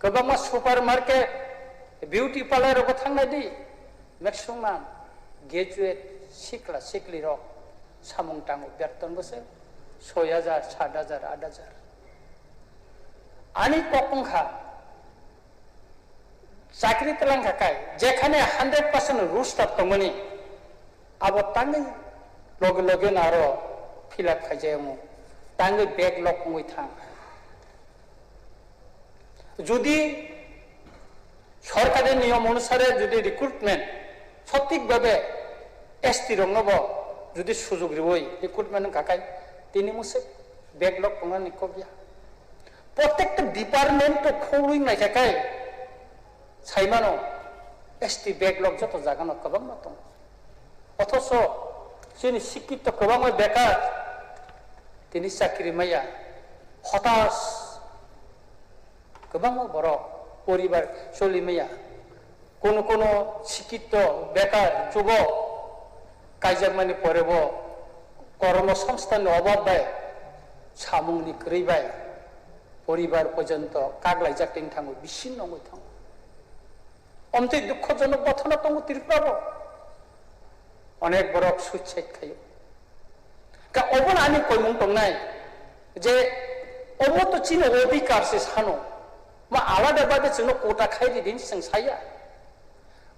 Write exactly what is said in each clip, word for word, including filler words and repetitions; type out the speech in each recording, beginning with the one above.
Kwbangma supermarket, beauty parlour rogo thangnai di, maximum graduate sikla siklirok samung tango, berton bwswk soi hajar, sat hajar, aat hajar. Ani kok wngkha, chakri twlang kha kai, jekhane hundred percent roster tongmani, abo tangwi loge loge no aro fill up khaijak wngo, tangwi backlog wngwi thang. Jodi sorkari niyom onusare jodi recruitment sothik bhabe S T rokno bo jodi sujog riwi recruitment wngkha kai, tini mosok backlog tongnani kok ya. Protekta department to khulwi naikha kai saimano, S T backlog joto jagano kwbangma tongo. Othoso chini sikito kwbangma bekar, tini chakri maya, hotas, kwbangma borok poribar choli maya. Kono kono sikito bekar jubok kaijakmani pore bo kormo songsthan ni obab bai, samung ni kwrwi bai poribar porjonto kaglaijak tong thango, bisinno wngwi thango. Omtwi dukhojonok gothona tongo Tripura bo. Onek borok suicide khaio. Ka obono ani koimung tongnai je obo to chini odhikar se sano. Ma alada babe chwngno quota khai di din chwng saya.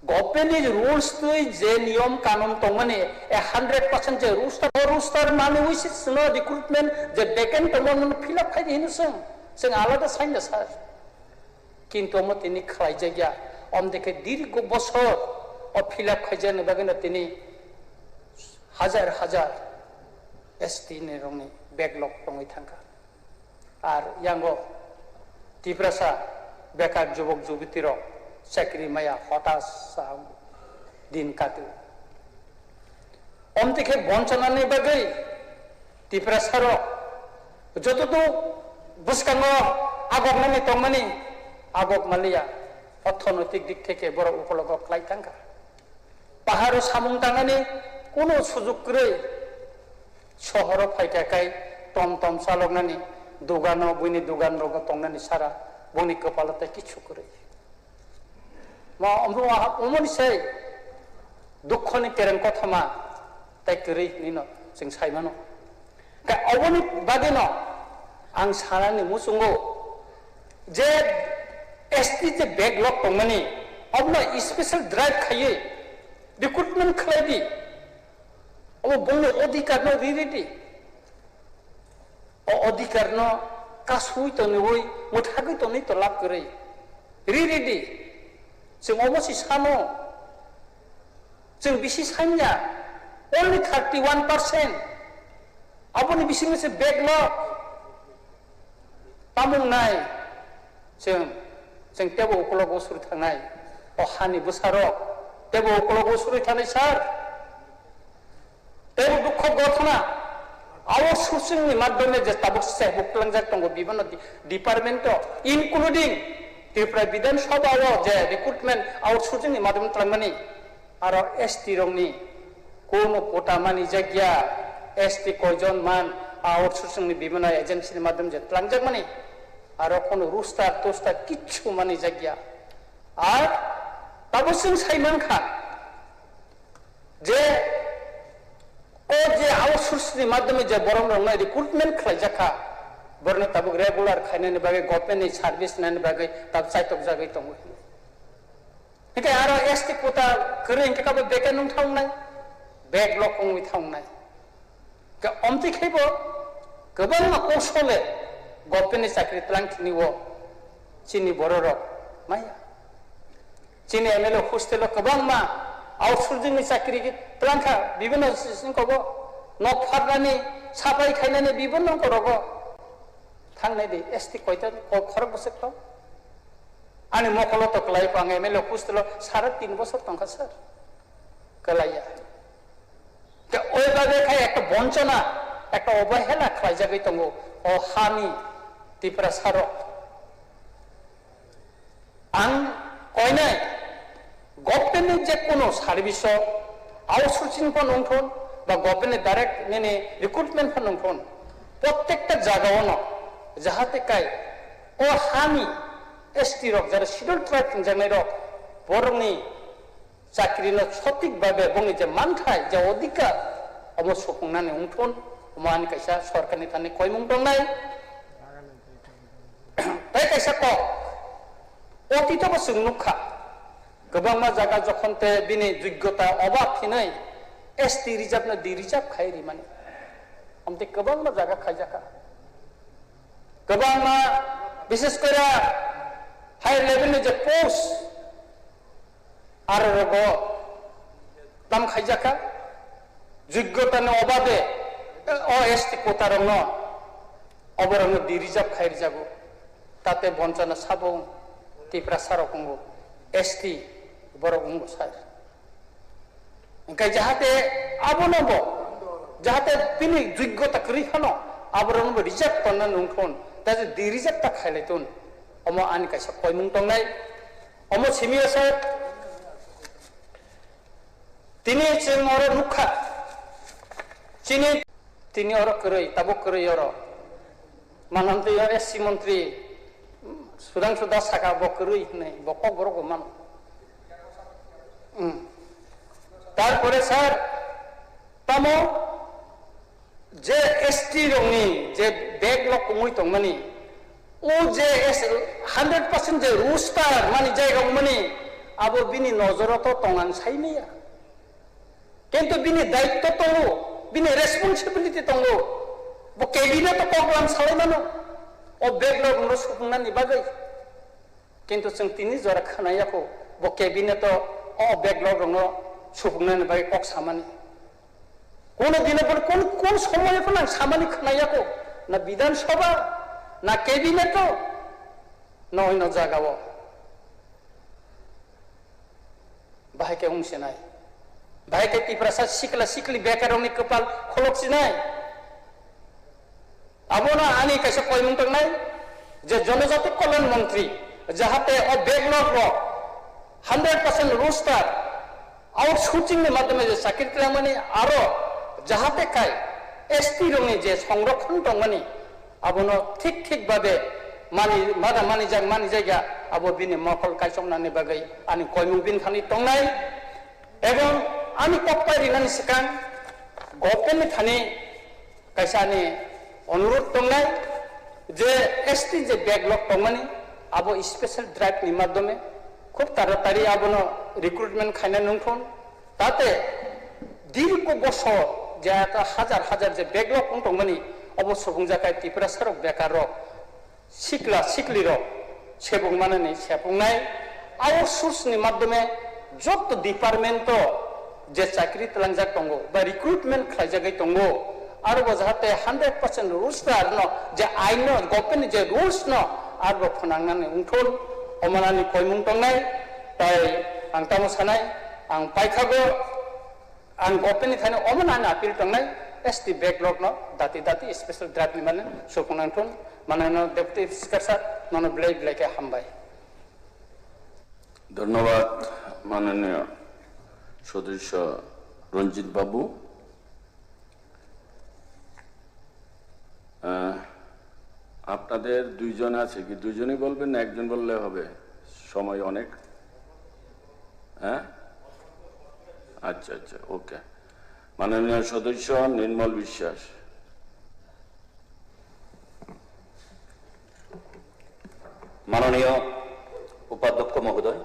Government ni rules twi je niyom kanun tongmani a hundred percent je roster, o roster mani wi se chwngno recruitment je vacant tongmani fill up khai di hino chwng. Chwng alada saina sir. Kintu omo tini khlaijakya, omdekhe dirgo bosor o fill up khaijakni bagwino tini hajar hajar S T ni rokni backlog tongwi thangkha. Ar yango Tiprasa bekar jubok jubuti rok chakri maya, hotas sa din katu. Omtwi khe bonchanani bagwi Tiprasa rok joto to bwskango agoknani tongmani agok maliya, orthonoitik dik theke borok ukologo klai thangkha. Paharo samung tangnani kuno sujuk kwrwi, sohoro phaikha kai tom tom chaloknani dugano, buini dugan rogo tongnani sara boni kwpalo tei kichu kwrwi. Mo-, omo-, omoni sai dukhoni kereng kothoma tai kwrwi hinwi no chwng sai mano. Ka oboni bagwi no ang sanani muchungo je S T je backlog tongmani, obono special drive khaiwi recruitment khlai di. Obo bongni odhikar no ri ri di. O odhikar no kasui tonwi, mwthagwi tonwi to lab kwrwi. Ri ri di. Chwng omo si sano. Chwng bisi sanya. Only thirty one percent. Aboni bisingo se backlog. Tamung nai. Chwng, chwng tebo ukologo suri thangnai. O hani bwsarok. Tebo ukologo suri thangnai sir. Tei bo dukho gothona outsourcing ni madhyome je tabuk se buklangjak tongo bibano di-, department o, including Tripura Bidhan Sabha o je recruitment outsourcing ni madhyome twlangmani, aro S T rokni kono quota mani jakya, S T koijon man outsourcing ni bibano agency ni madhyome je twlangjakmani, aro kono roster toster kichu mani jakya. Ar tabuk chwng sai mankha, je o je outsource ni madhyome je borok rok no recruitment khlai jak kha, borok no tabuk regular khainani bagwi, government ni service nani bagwi tabuk chaitok jagwi tongo. Hinkhe aro S T quota kwrwi hinkhe kabo vacant wng thang nai, backlog wngwi thang nai. Ke omtwi khe bo kwbangma kousole government ni chakri twlang thini o chini borok rok maya. Chini M L A hostel o kwbangma outsourcing ni chakri twlang kha, bibhinno singko bo nok pharnani, sapai khainani bibhinno ongko rogo. Thangnai di S T koita ko-, khorok bwswk tong? Ani mokolo to kwlai ko ang M L A hostel o sare tin bosor tongkha sir. Kwlaiya. Te oi bagwi khai ekta bonchona, ekta obahela khlaijagwi tongo o hani Tiprasa rok. Ang koinai government ni je kono service o outsourcing pho nongthon ba government ni direct nini recruitment pho nongthon, prottekta jaga ono jahate kai o hani S T rok, jara Scheduled Tribe hwnjaknai rok, borokni chakri no sothik babe bongni je manthai, je odhikar, omo supungnani wngthun, omo ani kaisa sorkarni thani koimung tongnai. Tei kaisa kok, otito bo chwng nukha, kwbangma jaga jokhon te bini jogyota obab hinwi S T reserve no de reserve khai rimani, omtwi kwbangma jaga khaijakha. Kwbangma, bises kore higher level ni je post, aro rogo tam khaijakha, jogyota ni obade, o S T quota rokno, oborokno de reserve khai rijago, tate bonchana sabo Tiprasa rok wngo, S T borok wngo sir. Hingke jahate abono bo, jahate bini jogyota kwrwi phano, aborokno bo reject tonna nungthun, ta je de reject ta khailai tun, omo ani kaisa koimung tongnai, omo simi asa tini chwng oro nukha, chini tini oro kwrwi, tabuk kwrwi oro. Manamtwi S C montri, Sudhangshu Das saka bo kwrwi hinwi, bo kokborok bo mano. Hmm. Tarpore sir, tamo je S T rokni je backlog wngwi tongmani, o je S-, hundred percent je roster mani jaiga wngmani, abo bini nojoro to tong ang saimaya. Kintu bini daitto tongo, bini responsibility tongo. Bo cabinet o kok lam salai mano. O backlog no supungnani bagwi. Kintu chwng tini jora khwnaya kho, bo cabinet o, o backlog rokno supungnani bagwi kok samani. Kono dino kono, kono, kono somoy phano ang samani khwnaya kho. Na Bidhan Sabha, na cabinet o, na oino jaga o. Bahai khe wng sinai. Bahai khe Tiprasa sikla sikli bekarokni kwpal kholok sinai. Abono ani kaisa koimung tongnai je Jonojati Kalyan Montri jahate o backlog rok hundred percent roster outsourcing ni madhyome je chakri twlangmani aro jahate kai S T rokni je songrokhon tongmani abono thik thik babe mani, mada mani jak mani jaiga abo bini mokol kaichoknani bagwi ani koimung bini thani tongnai. Ebong ani kok pai rinani swkang government ni thani kaisa ani onurodh tongnai je S T je backlog tongmani abo special drive ni madhyome khub taratari abono recruitment khaina nungthun. Tate dirgo bosor je ata hajar hajar je backlog wng tongmani, obo subung jakai Tiprasa rok bekar rok, sikla sikli rok sebung manani sepungnai, outsource ni madhyome joto department o je chakri twlangjak tongo ba recruitment khlaijagwi tongo, aro bo jahate hundred percent roster no je ain no, government ni je rules no aro bo phwnangnani wngthun, omonani koimung tongnai. Tai ang tamo sanai, ang paikhago, ang government ni thani omo nani appeal tongnai, S T backlog no dati dati special drive ni mane supung nangthun, mane no Deputy Speaker sir, nono belai belai khe hambai. ধন্যবাদ মাননীয় সদস্য রঞ্জিত বাবু। আহ, আপনাদের দুইজন আছে কি? দুইজনই বলবেন না একজন বললে হবে? সময় অনেক। হ্যাঁ? আচ্ছা, আচ্ছা, ওকে। মাননীয় সদস্য নির্মল বিশ্বাস। মাননীয় উপাধ্যক্ষ মহোদয়,